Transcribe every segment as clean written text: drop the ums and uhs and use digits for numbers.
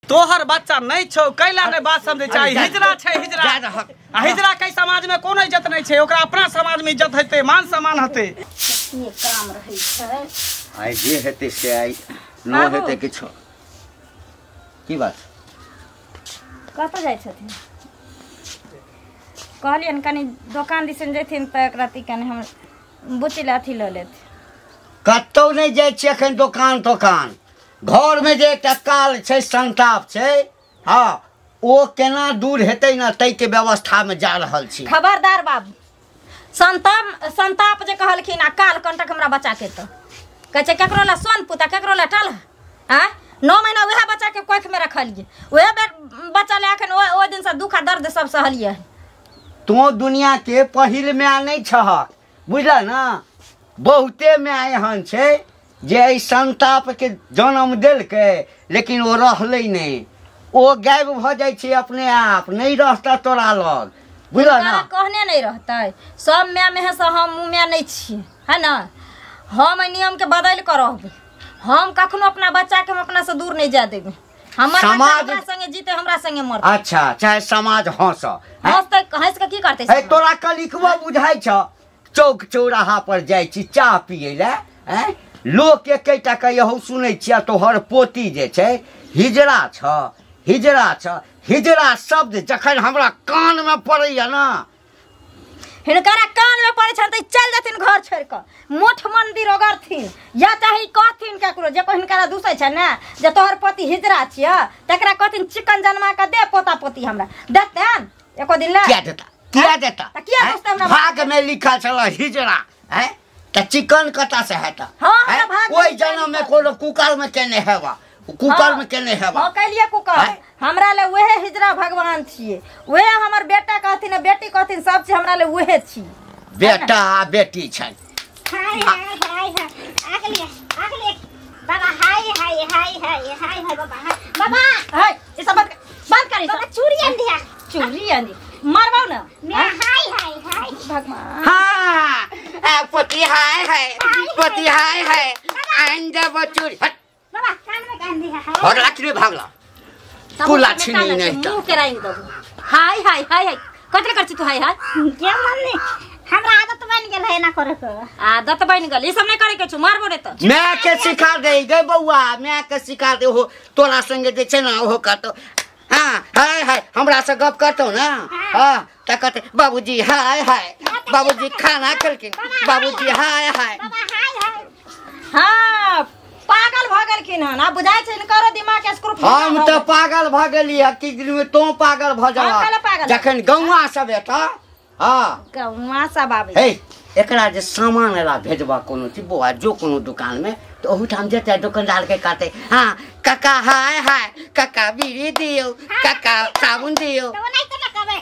तोहर बच्चा नहीं छौ कैला नहीं बात समझे छै। हिजरा छै हिजरा, आ हिजरा के समाज में कोनो इज्जत नहीं छै, ओकरा अपना समाज में इज्जत हेतै, मान सम्मान हेतै। ये काम रहै छै आइ जे हेतै से आइ न हेतै किछो। की बात कतऽ जाइ छथिन? कहलियनि कनि दोकान दिसन जैथिन तऽ एकरा ती कनि हम बुच्ची लए अथी लऽ लेत। कतौ नहि जाइ छियै एखन दोकान तोकान। घर में जे एकटा काल छै, संताप छै, हाँ ओ केना दूर हेतै ने ताहिके व्यवस्था में जा रहल छी। खबरदार बाबू, संताप संताप जे कहलखिन आ काल कंटक हमरा बच्चा के तऽ कहै छै केकरो लए सोन पुता केकरो लए टल। आँय 9 महीना वएह बच्चा के कोख में रखलियै, वएह बच्चा लए एखन ओहि दिनसँ दुख आ दर्द सब सहलियै। तो दुनिया के पहिल माय नहीं छहक, बुझल ना? बहुते माय एहन छै जे एहि संताप के जन्म देलकै लेकिन ओ रहलै नहि, ओ गायब भऽ जाइ छै अपने आप, नहीं रहता तोरा लग, बुझल ना? कहने नहीं रहतै सब माय में से हम माय नहीं छियै, है ना? हम एहि नियम के बदलि कऽ रहबै। हम कखनो अपना बच्चा के हम अपना से दूर नहीं जाय देबै। हमर समाज हमरा संगे जीते हमरा संगे मरते। अच्छा चाहे समाज हंस हंसते हंस के की करते? हे तोरा कलिकबो बुझाइ छ, चौक चौराहा पर जाइ छी चाह पियै लए, हैं लोक एकेटा के यहो सुनै छियै तोहर पोती जे छै हिजरा छ, हिजरा छ। हिजरा शब्द जखन हमरा कान में पड़ैया ना, हिनकरा कान में पड़ै छनि तऽ चलि जेथिन घर छोड़ि कऽ, मोठ मंदिर ओगरथिन या चाहे कहथिन ककरो जे कोइ हिनकरा दूसै छै ने जे तोहर पति हिजरा छियै, तकरा कहथिन चिकन जनमा कऽ दे पोता पोती हमरा देतनि एको दिन लए। किया देता? किया देता? तऽ किया दोस्त हमरा भाग में लिखल छल हिजरा, हैं तऽ चिकन कतऽ से हेता? हां ओहि जन्म में कोनो कुकर में केने हेबा, कुकर में केने हेबा। हां कैलिए कुकर। हमरा ले वहे हिजरा भगवान छियै, वहे हमर बेटा कहथिन आ बेटी कहथिन, सब चीज हमरा ले वहे छी, बेटा आ बेटी छै। हाय हाय हाय हाय आगले आगले बाबा, हाय हाय हाय हाय हाय हाय बाबा, हाय बाबा, हाय ई सब बंद कर, ई सब चूड़ी आन दिया, चूड़ी आन दी मारबाउ ना मैं। हाय हाय हाय भगवान, हां आ पोती हाय हाय पोती हाय हाय आन देब चूड़ी। बाबा कान में कान दिया, भागला कि भागला कुला छिनी नहीं मुंह के रांग देबो। हाय हाय हाय हाय कतरे कर छी तू? हाय हाय के मम्मी हमरा आदत बन गेल है ना करे के, आदत बन गेल, ई सब नहीं करे के छु, मारबो रे त। मैं के सिखा दे गे बौआ, मैं के सिखा दे हो तोरा संगे जे छै ना ओहो कहतो हां हाय हाय हमरा से गप करतो ना, हां त कहते बाबूजी हाय हाय, बाबूजी खाना खेलखिन, बाबूजी हाय हाय, बाबा हाय हाय। हां पागल भ गेलखिन हन, आब बुझाइ छै हिनकरो दिमाग के स्क्रू। हम त पागल भ गेली कि दिन में तो पागल भ जा जखन गौवा सब एता। हां गौवा सब आबै हे एकरा जे सामान ला भेजबा कोनो चीज बौआ जो कोनो दुकान में तो ओहूठाम जेतै दुकानदार के कहते हां काका हाय हाय, काका बीड़ी दियो, काका साबुन दियो। तो नहीं त कहबै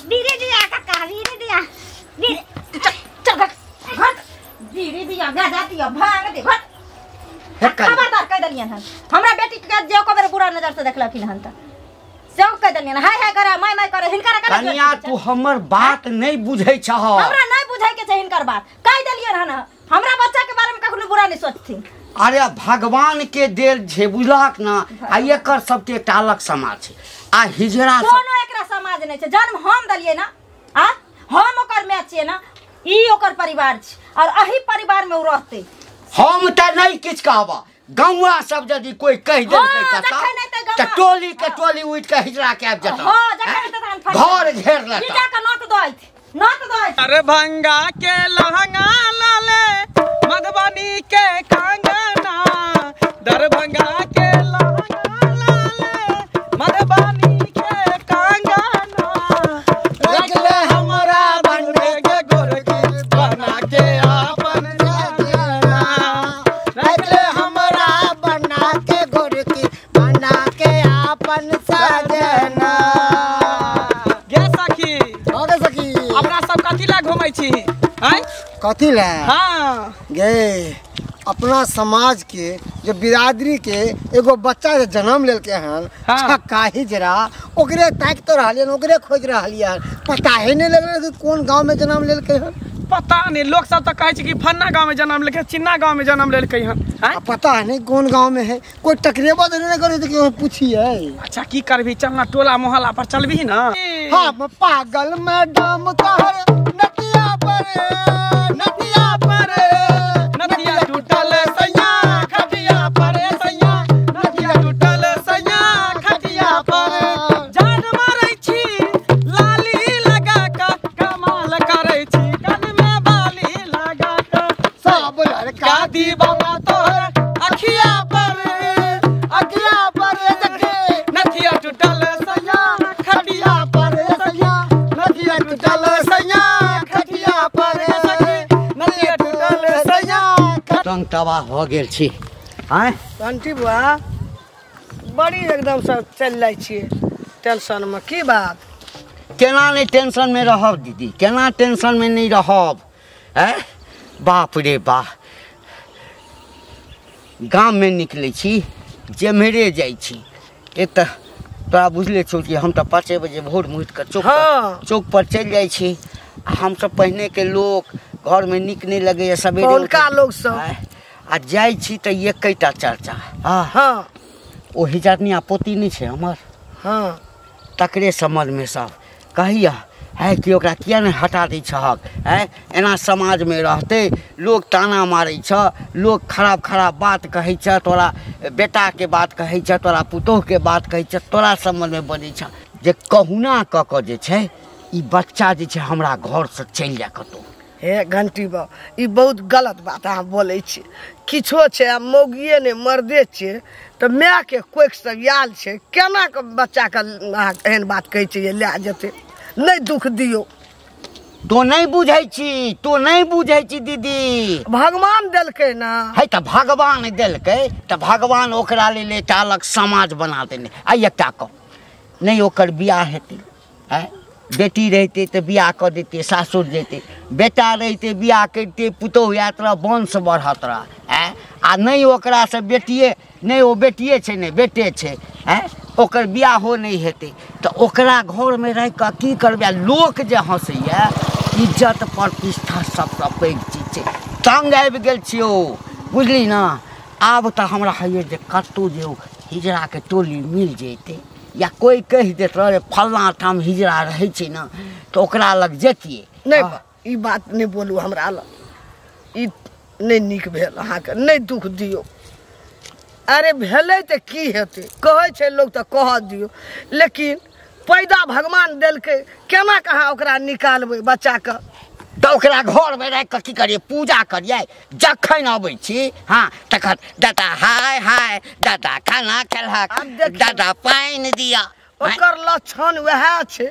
बीड़ी दिया काका, बीड़ी दिया, बीड़ी चल चल घर बीड़ी दिया, गाजा दिया, भांग दे, हट। खबरदार कह देलियन हन हमरा बेटी के जे एको बेर बुरा नजर से देखलखिन हन त सब कह देलियन हाय हाय करे माय माय करे हिनकर करे। कनिया तू हमर बात नहीं बुझै छह, हमरा नहीं बुझै के छै हिनकर बात, कह देलियन हन हमरा बच्चा के बारे में कखनो बुरा नहीं सोचथिन। अरे भगवान के देल छै बुझलक ना, आ एकर सबके एकटा अलग समाज छै आ हिजरा कोनो एकरा समाज नहीं छै। जन्म हम देलियै ना, आ हम ओकर माय छियै ना, ई ओकर परिवार छै और एही परिवार में उ रहतै। हम त नहीं किछ कहबा, गौवा सब यदि कोई कह देलकै कतौ त टोली के टोली उठ के हिजरा के आबि जेतौ, घर घेर लेतौ, हिजरा के नोत दैत नोत दैत। अरे भंगा के लहंगा लाले मधुबनी के कंगना, दरभंगा के लहंगा लाले मधुबनी के कंगना, रखले हमरा बनने के गोरकी बना के आपन जाना, रखले हमरा बना के गोरकी बना के आपन सजना। गे सखी, हो गे सखी, अपना सब कथी ला घुमै छी? हैं कथी ला? हां गे अपना समाज के जो बिरादरी के एगो बच्चा जे जन्म लेलके हन, छक्का हिजरा, ओकरे ताकि तो रहलियन, ओकरे खोज रहलियन, पता ही नहीं लगल कि कौन गांव में जन्म लेलके हन। पता नहीं, लोग सब तो कहै छै कि फन्ना गांव में जन्म लेलकै, चिन्ना गांव में जन्म लेलकै हन। आ पता नहीं कौन गांव में है, कोई टकरेबो तो नहीं करे तो क्यों पूछिए। अच्छा की करबी, चलना टोला मोहल्ला पर चलबी ना। हम पागल मैडम तोहर नदिया पर, नदिया पर, नदिया टूटल सैया खटिया पर, सैया नदिया टूटल सैया खटिया पर, जान मारै छी लाली लगा क, कमाल करै छी कान में बाली लगा क, सब लड़का दीवाना तोहर अखिया पर, अखिया पर देखे, नथिया टूटल सैया खटिया पर, सैया नदिया टूटल सैया खटिया पर, नथिया टूटल सैया। तंग तबाह भऽ गेल छी। आँय आंटी बुआ बड़ी एकदम से चलि जाइ छियै टेंशन में, की बात? केना नहीं टेंशन में रहब दीदी, केना टेंशन में नहीं रहब? हैं बाप रे बाप, गाम में निकलै छी जेम्हरे जाइ छी, एक तऽ तोरा बुझले छौ कि हम तऽ 5 बजे भोर में उठि कऽ चौक पर, चौक पर चलि जाइ छी। आ हमसब पहिने के लोक घर में नीक नहीं लगैया सबेरे हुनका लोग सब, आ जाइ छी तऽ एकेटा चर्चा। हाँ ओ हिजरनिया पोती नहीं छै हमर, हाँ तकरे समझमे सब कहैया है कि ओकरा किया नहीं हटा दै छहक, है एना समाजमे रहतै, लोग ताना मारै छ, लोग खराब खराब बात कहै छ, तोरा बेटाके बात कहै छ, तोरा पुतोहके बात कहै छ, तोरा सम्बन्धमे बजै छ, जे कहुना कऽ कऽ जे छै ई बच्चा जे छै हमरा घरसँ चलि जाय कतहु। हे घंटी बा, ई बहुत गलत बात अहाँ बोलै छी। किछो छै आ मौगिए नहि मर्दे छियै तऽ मायके कोखिसँ आयल छै, केना कऽ बच्चाके अहाँ एहन बात कहै छियै लए जेतै? नहि दुख दियौ। तो नहीं बुझै छी, तो नहीं बुझै छी दीदी। भगवान देलकै ना। है तऽ भगवान देलकै तऽ भगवान ओकरा लेल एकटा अलग समाज बना देने। आ एकटा कऽ नहि ओकर बियाह हेतै, आँय बेटी रहितै तऽ बियाह कऽ देतै, सासुर जैतै, बेटा रहितै बियाह करितै, पुतोहु आयत रह, वंश बढ़त रह। आँय आ नहि ओकरासँ बेटिए नहि, ओ बेटिए छै नहि बेटे छै, आँय ओकर बियाहो नहि हेतै तऽ ओकरा घरमे रहि कऽ की करबै? आ लोक जे हँसैए, इज्जत प्रतिष्ठा सबसँ पैघ चीज छै। तंग आबि गेल छियौ बुझली ना। आब तऽ हमरा होइए जे कतहु जे हिजराके टोली मिल जैतै या कोई कहि देत रह फल्लाँ ठाम हिजरा रहै छै ने तऽ ओकरा लग जैतियै। नहि ई बात नहि बोलू हमरा लग, ई नहि नीक भेल अहाँके, नहि दुख दियौ। अरे भेलै तऽ की हेतै, कहै छै लोक तऽ कहऽ दियौ, लेकिन पैदा भगवान देलकै, केना कऽ अहाँ ओकरा निकालबै बच्चाके? तऽ ओकरा घरमे राखि कऽ की करियै? पूजा करियै? जखन अबै छी हाँ तखन दादा हाय हाय, दादा खाना खेलहक, दादा पानि दिअ, ओकर लक्षण वएह छै।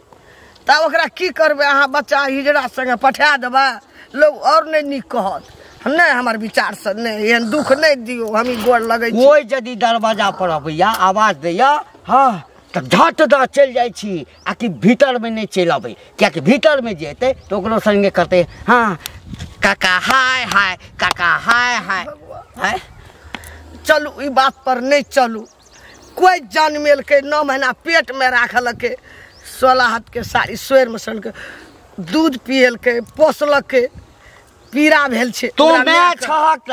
तब ओकरा की करबै अहाँ? बच्चा हिजड़ा संगे पठा देबै, लोग और नहि नीक कहत। नहि हमर विचारसँ नहि, एहन दुख नहि दियौ, हम ई गोर लगै छी। कोइ यदि दरवाजा पर अबैया आवाज दैया हाँ तऽ झट दऽ चलि जाइ छी, आ कि भीतरमे नहि चलि अबै, कियाकि भीतरमे जे एतै तऽ ओकरो संगे कहतै हाँ काका हाय हाय, काका हाय हाय। हाय चलू ई बात पर नहि चलू। कोइ जन्मेलकै 9 महीना पेटमे राखलकै, 16 हाथके साड़ी सोरिमे सनके दूध पियलकै, पोसलकै, पीड़ा भेल छै। तू my छहक,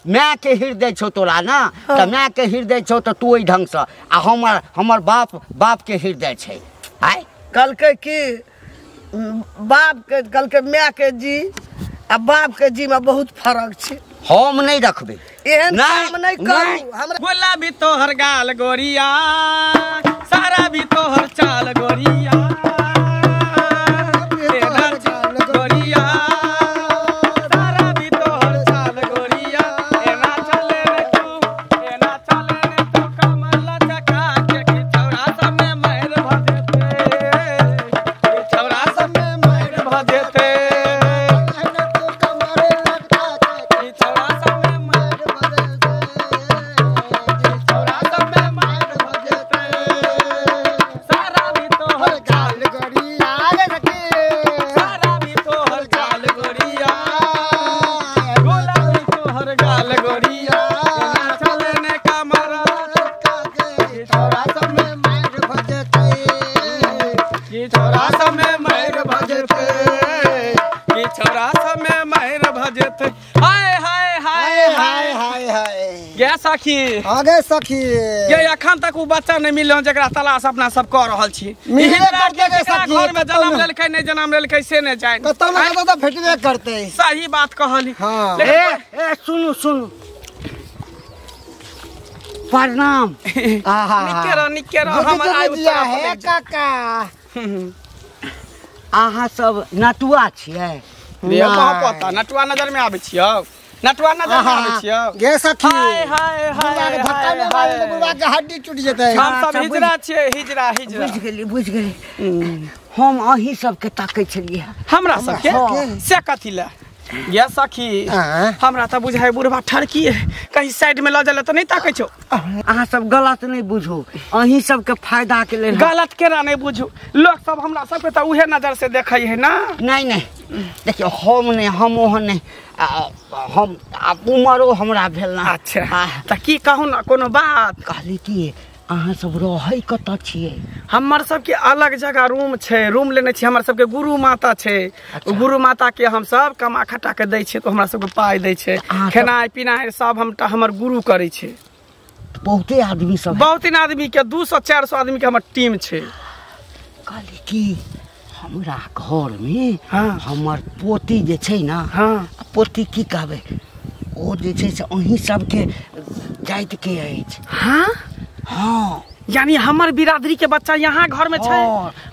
मायके हृदय छौ तोरा ना, तऽ मायके हृदय छौ तऽ तू ओहि ढङ्गसँ, आ हमर हमर बाप बापके हृदय छै। आय कहलकै कि बापके, कहलकै मायके जी आ बापके जीमे बहुत फरक छै। हम नहि रखबै एहन काम, नहि करू। हमरा गुलाबी तोहर गाल गोरिया, सारा भी तोहर चाल गोरिया, गोरिया सारा भी तोहर चाल गोरिया, एना चले रे तू, एना चले रे तू कमर लचका के, कि छौड़ा सब में मारि भऽ जेतै, कि छौड़ा सब में मारि भऽ जेतै, कि छौड़ा सब में मारि भऽ जेतै, कि छौड़ा सब में मारि भऽ जेतै। सखी। आगे सखी ये अखन तक उ बच्चा नहीं मिलल जकरा तलाश अपना सब क रहल छी। मिलबे करते गे सखी, घर में जन्म लेलकै नहीं जन्म लेलकै से नहीं जान, कतौ न कतौ त भेटबे करते। सही बात कहली। हां ए ए सुनू सुनू, प्रणाम। आहा निके रह निके रह, हमर आयु है काका। अहाँ सब नटुआ छियै? रे पता नटुआ नजर में आबै छियौ, नटुआ नजर में आबै छियौ गे सखी। हाय हाय हाय, धक्का में मारी त बुढ़वा के हड्डी टूट जेतै। हम सब हिजरा छियै, हिजरा हिजरा। बुझि गेली बुझि गेली, हम अहीं सबके ताकै छलियै। हमरा सबके से कथी लए गे सखी? हमरा त बुझाइ बुढ़वा ठरकी कहीं साइड में ल जाले त नहीं ताकै छौ। अहाँ सब गलत नहीं बुझू, अहीं सबके फायदा के लेल। गलत केना नहीं बुझू, लोग सब हमरा सबके त उहे नजर से देखै है ना। नहीं नहीं देखियो, हम नहीं, हम ओहन नहीं, हम उमरो हमरा भेल ना। अच्छा त की कहू ना, कोनो बात कहली कि अहाँ सब रहै कतऽ छियै? हमर सबके अलग जगह रूम छै, रूम लेने छी। हमर सबके गुरु माता छै। अच्छा। गुरु माता के हम सब कमा खटा के दै छियै तो हमरा सबके पाइ दै छै, खेनाइ पिनाइ सब हम हमर गुरु करै छै। बहुते आदमी सब, बहुत आदमी के 200-400 आदमी के हमर टीम छै। कहली कि हमरा घर में हमर पोती जे छै ना, हाँ पोती की कहबै, ओ जे छै से अहीं सबके जाति के अछि। हाँ हाँ, यानी हमर बिरादरी के बच्चा यहाँ घर में छै।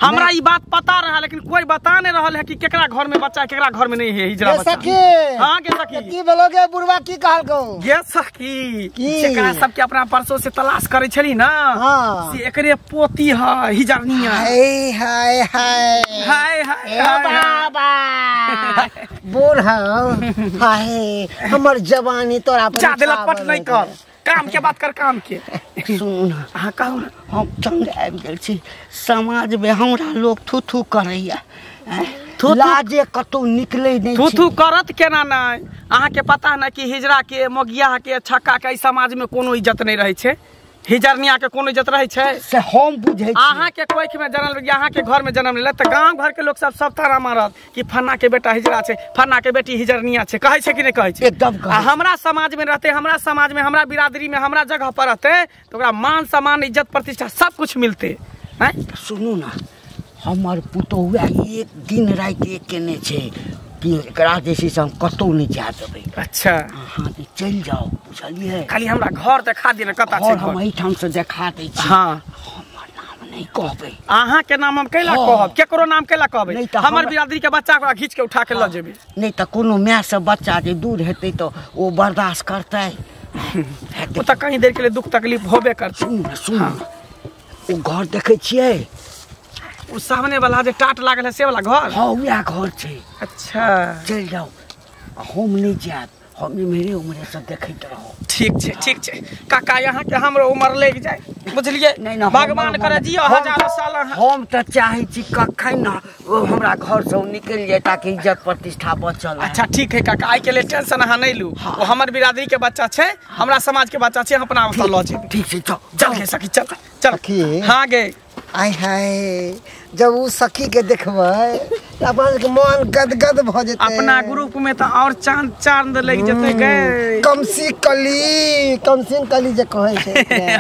हमरा ई बात पता रहा, लेकिन कोई बता नहीं रहल है कि केकरा घर में बच्चा है केकरा घर में नहीं है हिजरा बच्चा। सखी हां के सखी की बोलोगे बुढ़वा की कहलको? गे सखी जेकरा सबके अपना परसों से तलाश करे छली ना, हाँ। से एकरे पोती है हिजरनिया। हाय हाय हाय हाय हाय बाबा बोल हाय, हमर जवानी तोरा पर जा देला पट नहीं कर, काम के बात कर काम के। सुनू ना, अहाँ कहू ना। हम तंग आबि गेल छी, समाजमे हमरा लोग थू थू करैया, लाजे कतौ निकलै नहि। थू थू करत केना नहि? अहाँके पता नहि कि हिजरा के मोगिया के छक्का के समाज में कोनो इज्जत नहीं रहै छै, हिजरनिया के कोनो इज्जत रहै छै से हम बुझै छी। अहाँ के कोख में जन्म, अहाँ के घर में जन्म लेलक तऽ गाँव घर के लोग सब सब तारा मारत कि फन्ना के बेटा हिजरा छै, फन्ना के बेटी हिजरनिया छै। कहै छै कि नहि कहै छै? एकदम। आ हमरा समाज में रहते, हमरा समाज में, हमरा बिरादरी में, हमरा जगह पर रहते तो ओकरा मान सम्मान इज्जत प्रतिष्ठा सब कुछ मिलते। सुनू ना, हमर पुतोहुआ एक दिन राति एक केने छै कि एकरा जे छै से हम कतौ नहि जा देबै। अच्छा अहाँ चलि जाउ, बुझलियै? खाली हमरा घर देखा दिअ ने, कतऽ छै घर? हम एहिठाम से देखा दै छी। हाँ हमर नाम नहि कहबै। अहाँ के नाम हम कैला कहब? केकरो नाम कैला कहबै? हमर बिरादरी के बच्चा ओकरा घीच के उठा के लऽ जेबै। नहि तऽ कोनो माय से बच्चा जे दूर हेतै तऽ ओ बर्दाश्त करतै? ओ तऽ कहीं देर के लिए दुख तकलीफ होबे करतै। सुनू ने सुनू, ओ घर देखै छियै? ओ सामने वाला जे टाट लागल है से वाला घर? हाँ वएह घर छै। अच्छा चलि जाउ, हम नहि जायब, हम इम्हरे उम्हरे से देखैत रहब। ठीक छै ठीक छै काका, यहाँ के हमरो उम्र लागि जाय, बुझलियै? नहीं ना, भगवान करे जियो हजारों साल। हम तऽ चाहै छी कखन ना हमरा घर से निकलि जाय ताकि इज्जत प्रतिष्ठा बचल। अच्छा ठीक है काका, आइ के लिए टेंशन अहाँ नहीं लू। वो हमर बिरादरी के बच्चा छै, हमरा समाज के बच्चा छै, हम अपना ओतऽ लऽ जेबै। ठीक छै, चल चल गे सखी, चल चल। हाँ गे आय हाय, जब उ सखी के देखबै त अपन के मन गदगद भ जेतै। अपना ग्रुप में त और चांद चांद लग जेतै गे। कमसी कली, कमसिन कली जे कहै छै।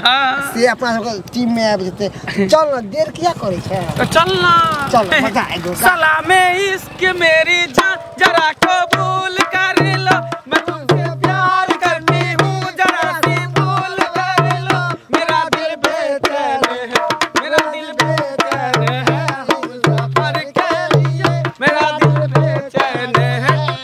हां से अपना सब टीम में आबि जेतै। चल न, देर किया करै छै? तो चल ना, चल मजा आएगो। सलामे इश्क मेरी जान जरा कबूल कर लो, मैं तुमसे प्यार करती हूं जरा सी भूल कर लो, मेरा दिल बेचैन है, मेरा दिल बेचैन है हम सफर के लिए, मेरा दिल बेचैन है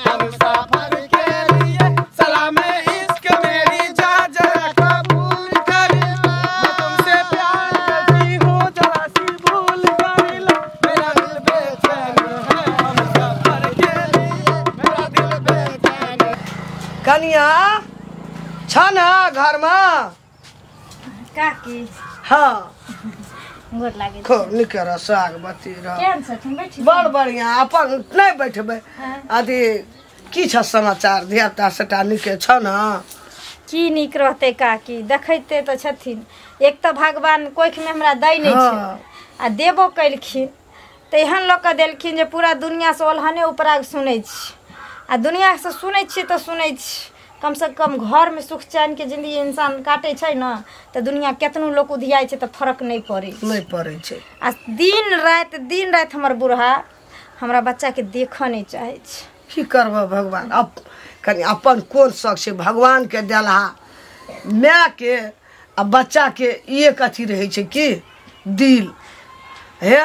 हम सफर के लिए, सलामे इश्क मेरी जान जरा कबूल कर लो, मैं तुमसे प्यार करती हूँ जरा सी भूल कर लो, मेरा दिल बेचैन है हम सफर के लिए, मेरा दिल बेचैन है। कनिया छ ना घर में? काकी हाँ गोर लागे। खूब नीक रह, सागवती रह। केहन छथिन? बैठी। बड़ बढ़िया। अपन नहीं बैठबै। अथी की छ समाचार? धिया पुता सबटा नीके छ ना? की नीक रहते काकी, देखैते तऽ छथिन। एक तऽ भगवान कोख में हमरा दै नहि छै, आ देबो केलखिन तऽ एहन लऽ कऽ देलखिन जे पूरा दुनिया से ओलहने उपराग सुनै छी, आ दुनिया से सुनै छी तऽ सुनै छी, कम से कम घर में सुख चैन के जिंदगी इंसान काटे छै न त दुनिया केतनो लोग उधियाइ छै त फर्क नहीं पड़े, नहीं पड़े छै। आ दिन रात हमर बुढ़ा हमरा बच्चा के देखऽ नहीं चाहे छै। की करबह भगवान, अब कनि अपन कोन शौक छै भगवान के देलहा माय के आ बच्चा के एक अथी रहै छै कि दिल हे।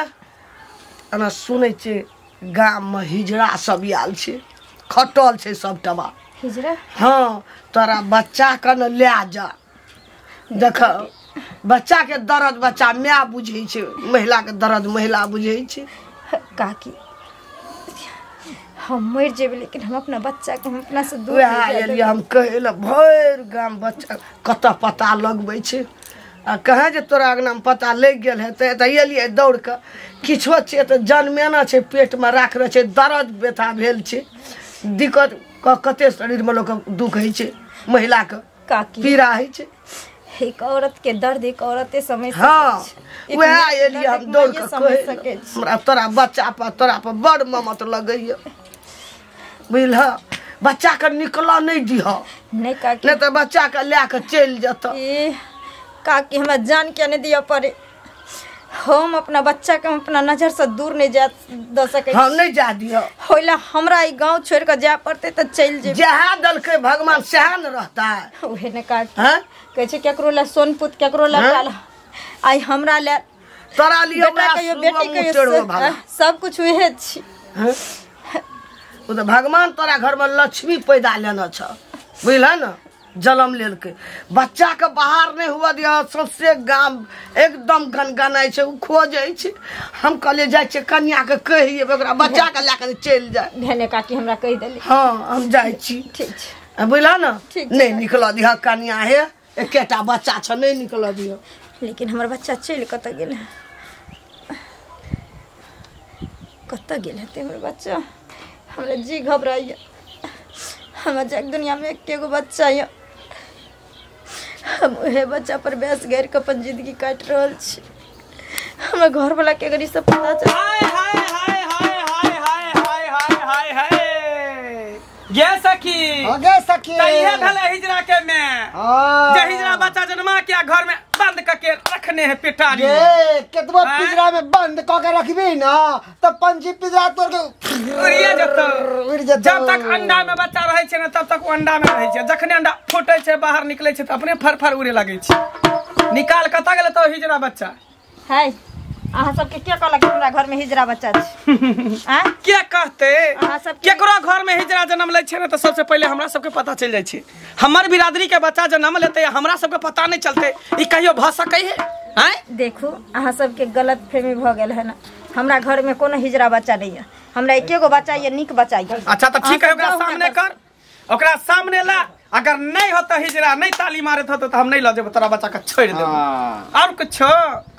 एना सुनै छियै गाममे हिजड़ा सब आयल छै, खटल छै सब टबा हिजड़ा। हाँ तोरा बच्चा के न लए जा, देख बच्चा के दर्द बच्चा माय बुझै छै, महिला के दर्द महिला बुझै छै। काकी हम मर जेबै लेकिन हम अपना बच्चा के हम अपना से दूर वएह एलियै हम कहै लए भरि गाम बच्चा कतऽ पता लगबै छै आ कहाँ जे तोरा अङ्गनामे पता लागि गेल हेतै तऽ एलियै दौड़ कऽ। किछो छै तऽ जनमेना छै पेटमे राखने छै, दर्द व्यथा भेल छै, दिक्कत कते शरीरमे लोकके दुख होइ छै, महिलाके काकी पीड़ा होइ छै। एक औरत के दर्द एक औरते समझ। हाँ वएह एलियै हम दौड़ कऽ कहै हमरा तोरा बच्चा पर तोरा पर बड़ ममत लगैया बुझलह, बच्चा के निकलऽ नहीं दिह नहीं काकी, नहीं तऽ बच्चा के लए कऽ चलि जेतऽ। ए काकी हमरा जान के नहीं दिअ पड़े, हम अपना बच्चा के हम अपना नजर से दूर नहीं जा दऽ सकै। हम नहीं जा दिअ होइला हमरा ई गाँव छोड़ कऽ जाय पड़तै तऽ चलि जेबै। जएह देलकै भगवान सएह ने रहतै। उहे ने काकी कहै छै केकरो लए सोनपुत केकरो लए काल, आइ हमरा लए तोरा लिए बेटा कहियो बेटी कहियो सब कुछ उहे छी। ओ तऽ भगवान तोरा घरमे लक्ष्मी पैदा लेने छ बुझलह ने, जन्म लेलकै। बच्चा के बाहर नहीं हुआ दिया, सबसे गाम एकदम गनगनाइ छै, ओ खोजै छै। हम कहलियै जाइ छियै कनिया के कहि अयबै ओकरा बच्चा के लए कऽ चलि जाय। भेले काकी हमरा कहि देली। हाँ हम जाइ छी ठीक छै बुझलह ने, नहीं निकलऽ दिह कनिया हे, एकेटा बच्चा छ नहीं निकलऽ दिह। लेकिन हमर बच्चा चलि कतऽ गेल, कतऽ गेल हेतै हमर बच्चा? हमरा जी घबराइया, हमरा जग दुनिया में एकेगो बच्चा यऽ, हम उहे बच्चा पर बेस गैर के अपन जिंदगी काटि रहल छी। हमरा घर वाला के अगर ई सब पता चल हाय हाय हाय हाय हाय हाय हाय हाय हाय हाय गे सखी हो गे सखी त इहे भेलै हिजरा के में। हां जे हिजरा बच्चा जन्मा के घर में बंद क के रखने है पिटारी। ये केतबो पिंजरा में बंद क के रखबी ना त पंछी पिंजरा तोड़ के उड़िए जेतौ, उड़ जेतौ। जब तक अंडा में बच्चा रहै छै ना तब तक ओ अंडा में रहै छै, जखने अंडा फूटै छै बाहर निकलै छै त अपने फर फर उड़े लागै छै। निकाल कतऽ गेलै तो हिजरा बच्चा? है अहाँ सबके के कहलक हमरा घर में हिजरा बच्चा छै? आँ के कहते? अहाँ सब केकरो घर में हिजरा जन्म लै छै ने तऽ सबसे पहिले हमरा सबके पता चलि जाइ छै। हमर बिरादरी के बच्चा जन्म लेतै हमरा सबके पता नहीं चलतै, ई कहियो भऽ सकै है? आँय देखू अहाँ सबके गलत फहमी भऽ गेल है ना, हमरा घर में कोनो हिजरा बच्चा नहीं है, हमरा एकेगो बच्चा ये नीक बच्चा ये। अच्छा तऽ ठीक है, ओकरा सामने कर, ओकरा सामने ला, अगर नहीं होता हिजरा नहीं ताली मारत होता तो हम नहीं ल जेबो, तोरा बच्चा के छोड़ देबो। और कुछ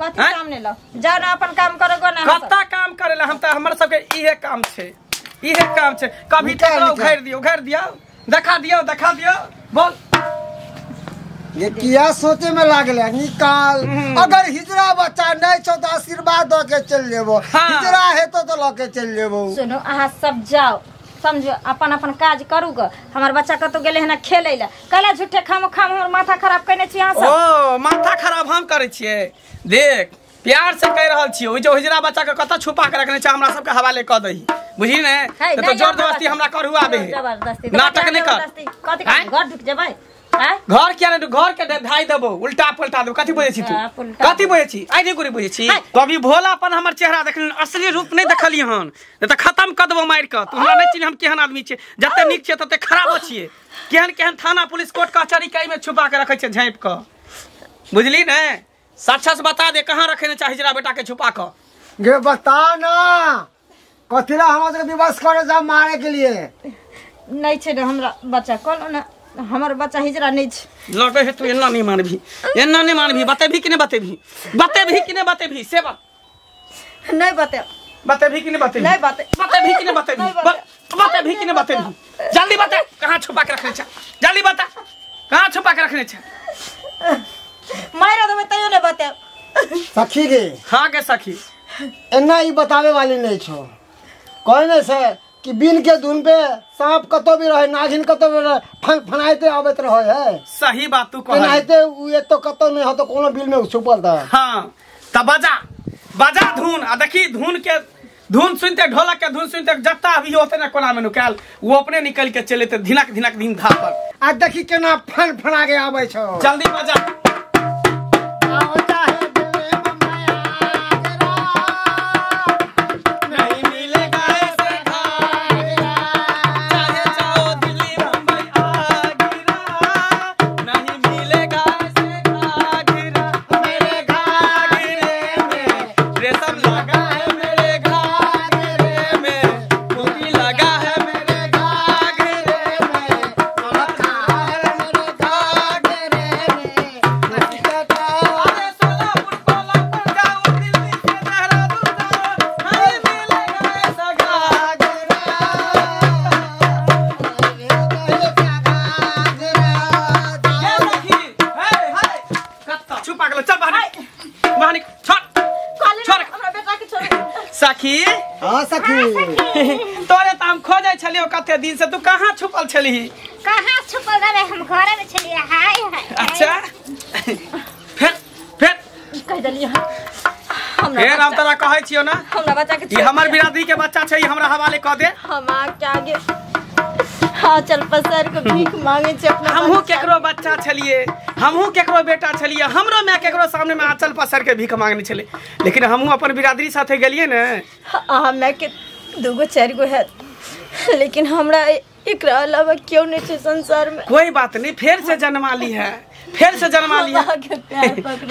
कथी सामने ल जाओ ना अपन काम करो गो ना। कत्ता काम करेला हम त हमर सबके इहे काम छै, इहे काम छै। कभी टकराव उघार दियो, उघार दियो, देखा दियो, देखा दियो, बोल ये किया सोचे में लागल है निकाल। अगर हिजरा बच्चा नहीं छौ तो आशीर्वाद the के चल जेबो, हिजरा हेतो तो ल के चल जेबो। सुनो अहाँ सब जाओ समझो अपन अपन काज करू ग, हमर बच्चा कतौ गेलै हन खेलै ला, कहला झूठे खाम खाम हमर माथा खराब कयने छी अहाँ सब। ओ माथा खराब हम करै छियै? देख प्यार से कह रहल छियै, ओइ जो हिजरा बच्चा के कतऽ छुपा के रखने छै हमरा सबके हवाले कऽ दही, बुझी ने? तो जोर जबरदस्ती हमरा करू आबे है, नाटक नहीं कर। कथि घर ढुक जेबै? घर किया नहीं, घर के ढाई देबो, उल्टा पुल्टा देबो। कथि बजै छी तू? कथि बजै छी? आइ नहीं गोरी बजै छी। कभी भोलापन हमर चेहरा देखली, असली रूप नहीं देखली हन, नहीं तऽ खत्म कऽ देबो मारि कऽ। तू हमरा नहीं चिन्ह हम केहन आदमी छियै, जते नीक छियै तते खराबो छियै। केहन केहन थाना पुलिस कोर्ट कचहरी के एहिमे छुपा के रखै छै झाँपि कऽ, बुझली ने? साक्षात से बता दे कहाँ रखे ने चाही हिजरा बेटा के छुपा कऽ। गे बता ना कथिला हमरा सबके विवश करे जा मारे के लिए? नहीं छै हमरा बच्चा, कहलहुँ ने हमर बच्चा हिजरा नहीं छै। लगे है तू एना नहीं मानबी, एना नहीं मानबी, बतेबी कि नहीं बतेबी, बतेबी कि नहीं बतेबी, से बात नहीं बते, बतेबी कि नहीं बतेबी, नहीं बते, बतेबी कि नहीं बतेबी, बतेबी कि नहीं बतेबी, जल्दी बता कहाँ छुपा के रखने छे, जल्दी बता कहाँ छुपा के रखने छे। मारा देबै तैयो नहीं बते। सखी गे। हाँ गे सखी, एना ई बतावे वाली नहीं छो, कहने से कि बिन के धुन पे सांप कतो भी रहे नागिन कतो भी रहे फन फनाइते आबैत रहे है। सही बात तू कहै एनाहिते उ एतो कतो नहीं हो तो कोनो बिल में छुपल था। हां त बजा बजा धुन आ देखी धुन के धुन सुनते ढोलक के धुन सुनते जत्ता अभी होते ना कोना में नुकाल वो अपने निकल के चले ते धिनक धिनक दिन धा पर आ देखी केना फन फना के आबै छौ। जल्दी बजा। आओ चाहे दिल्ली मुंबई आगरा नहीं मिलेगा ऐसे घाघरा, चाहे जाओ दिल्ली मुंबई आगरा नहीं मिलेगा ऐसे घाघरा, मेरे घाघरे में रेशम लगा है, मेरे घाघरे में मोती लगा है, मेरे घाघरे में सोना है, मेरे घाघरे में अरे सोलापुर कोल्हापुर जाओ दिल्ली से देहरादून जाओ नहीं मिलेगा ऐसा घाघरा। ये सखी हे हे कत्ता छुपा गेलो चल बाहर बाहर छोड़ छोड़ हमरा बेटा के छोड़। सखी हां सखी तोरे त हम खोजै छलियो कते दिन से तू कहाँ छुपल छलिही? कहाँ छुपल रहे हम घरे में छलिए। हाय हाय अच्छा फिर फिर कह देलिए हमरा फिर हम तोरा कहै छियो ना हमरा बच्चा के ई हमर बिरादरी के बच्चा छै ई हमरा हवाले क दे। हम के आगे हाँ चल पसर के भीख मांगे छे अपना। हमहू केकरो बच्चा छलिए हमहू केकरो बेटा छलिए हमरो माय केकरो सामने में आंचल पसर के भीख मांगने छले लेकिन हमहू अपन बिरादरी साथे गेलिए ने। अहाँ माय के दूगो चारि गो है लेकिन हमरा एकरा अलावा क्यों नहीं छे संसार में। कोई बात नहीं फिर से जन्मा ली है फिर से जन्मा ली है।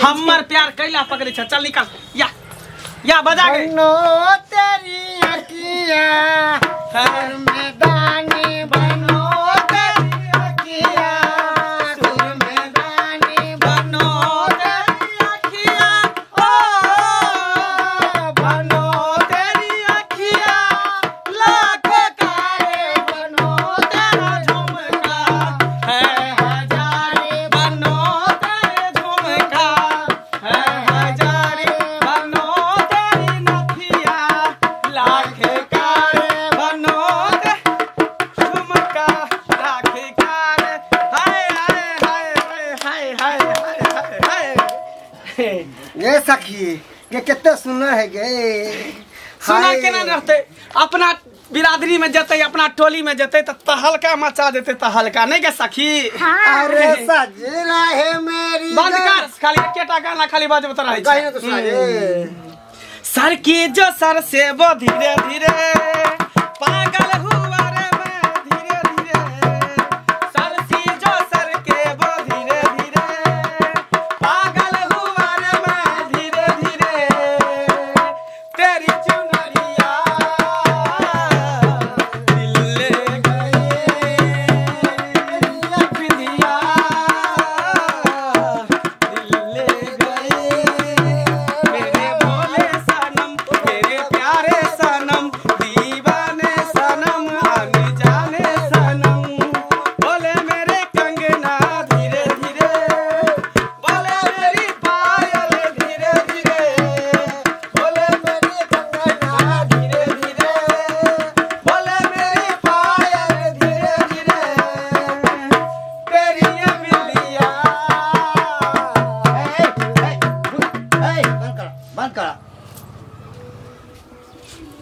हमर प्यार कैला पकड़े छे चल निकल या या बजा के बनो तेरी अखियां हर मैदानी बनो तेरी अखियां सुर मैदानी बनो तेरी अखियां ओ बनो तेरी अखियां लाख तारे बनो तेरा झुमका है हजारे बनो तेरे झुमका है हजारे बनो तेरी नथिया लाख तारे बनो झुमका लाख तारे हाय हाय हाय हाय हाय हाय हाय हाय। ये सखी ये कितने सुनना है गे सुना केना रहते अपना बिरादरी में जते अपना टोली में जते त तहलका मचा देते तहलका नहीं के सखी। अरे सजना है मेरी बंद कर खाली एकेटा गाना खाली बजबत रहै कहीं ना तो सुना रे। सर की जो सर से वो धीरे धीरे पागल हुआ रे मैं धीरे धीरे सर की जो सर के वो धीरे धीरे पागल हुआ रे मैं धीरे धीरे तेरी चुनरिया दिल ले गई बिंदिया दिल ले गई मेरे भोले सनम मेरे प्यारे सनम दीवाने सनम अनजाने सनम बोले मेरे कंगना धीरे धीरे बोले मेरी पायल धीरे धीरे बोले मेरी कंगना धीरे धीरे बोले मेरी पायल धीरे धीरे तेरी ये बिंदिया। ए ए बंद कर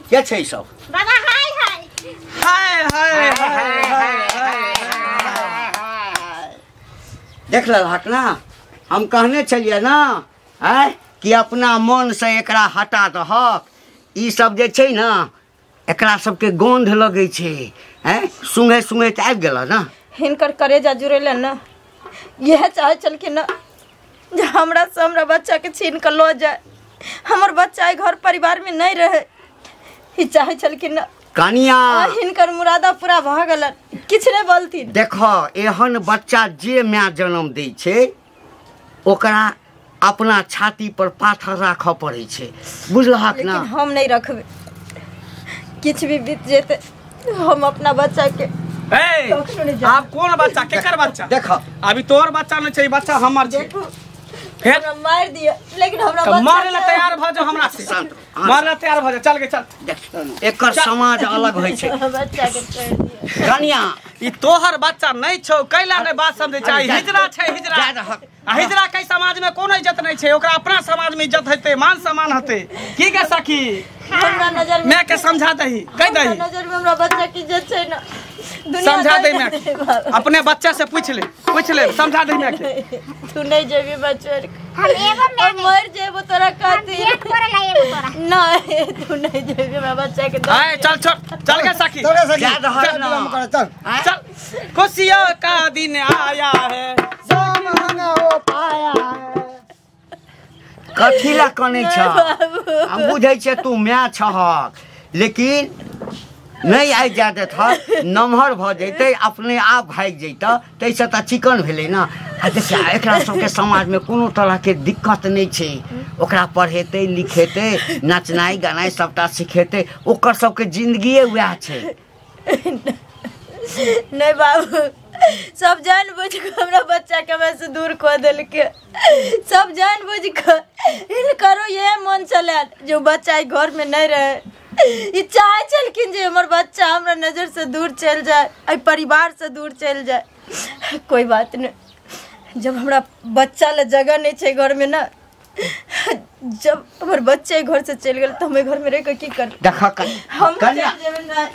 के छै ई सब? बाबा हाय हाय हाय हाय हाय हाय हाय। देख लेलहक ना हम कहने छलियै ना आँय कि अपना मन से एकरा हटा दहक। ई सब जे छै ना एकरा सबके गंध लगै छै आँय सुंघे सुंघे तऽ आबि गेल ना। हिनकर करेजा जुड़ेले ना यह चाहे छलखिन ना जे हमरा से हमरा बच्चा के छीन के लऽ जाए हमर बच्चा घर परिवार में नहीं रहे ई चाहे छलखिन ना। कनिया आ हिनकर मुरादा पूरा भऽ गेलन किछु नहीं बोलथिन। देखो एहन बच्चा जे माय जन्म दै छै ओकरा अपना छाती पर पाथर राखऽ पड़ै छै बुझलहक ना। लेकिन हम नहीं रखबै किछु भी बीत जेतै हम अपना बच्चा के ए आप कौन बच्चा केकर बच्चा? देखो अभी तोर बच्चा नहीं छै बच्चा हमर छै। देखू फिर हमरा मार दियो लेकिन हमरा तो बच्चा मारे ला तैयार भ जाओ हमरा से। शांत रहो। मारे ला तैयार भ जाओ, चल के चल। देख एकर समाज अलग होइ छै। बच्चा के छोड़ दियो। कनिया ई तोहर बच्चा नहीं छौ, कैला नहीं बात समझे चाही। जा- हिजरा छै हिजरा। जा रहक। आ हिजरा के समाज में कोनो इज्जत नहीं छै, ओकरा अपना समाज में इज्जत हेतै, मान सम्मान हेतै। की के सखी हमरा नजर में मैं के समझा दही, कह हमरा दही, नजर में हमरा बच्चा की इज्जत छै ना। दुनिया समझा दे दे मैं दे बाबा। अपने बच्चा से पूछ ले, पूछ ले, समझा दे मैं के। तू नहीं जेबी बच्चा हम एगो और मर जेबो तोरा खातिर। भेंट करे ला एगो तोरा। नहीं तू नहीं जेबी हमरा बच्चा के दे। आए चल छोड़, चल के सखी चल रे सखी, जा रहक चल ना। विलम्ब करे, चल। चल। खुशियों का दिन आया है, जो महंगा वो पाया है। कथी ला कनै छ? बाबू। हम बुझै छियै तू माय छहक, लेकिन नहीं आबि जाय देतह, नमहर भऽ जैतै अपने आप भागि जैतह, ताहिसँ तऽ चिकन भेलै ने। आ देखिए एकरा सबके समाजमे कोनो तरहके दिक्कत नहि छै, ओकरा पढ़ेतै लिखेतै नचनाइ गनाइ सबटा सिखेतै, ओकर सबके जिंदगिए वएह छै। नहीं बाबू, सब जान बुझ के हमरा बच्चा के हमरा से दूर कऽ देलकै। सब जान बुझ के हिनकरो ये मन छलै जो बच्चा ई घर में नहीं रहे। ई चाहे छलखिन जे हमर बच्चा हमरा नजर से दूर चलि जाए, एहि परिवार से दूर चलि जाए। कोई बात नहीं, जब हमरा बच्चा ला जगह नहीं छै घर में ना, जब हमर बच्चा घर से चलि गेल तऽ हम एहि घर में रहि कऽ की करब? देखऽ हम कनिया चलि जेबै ना।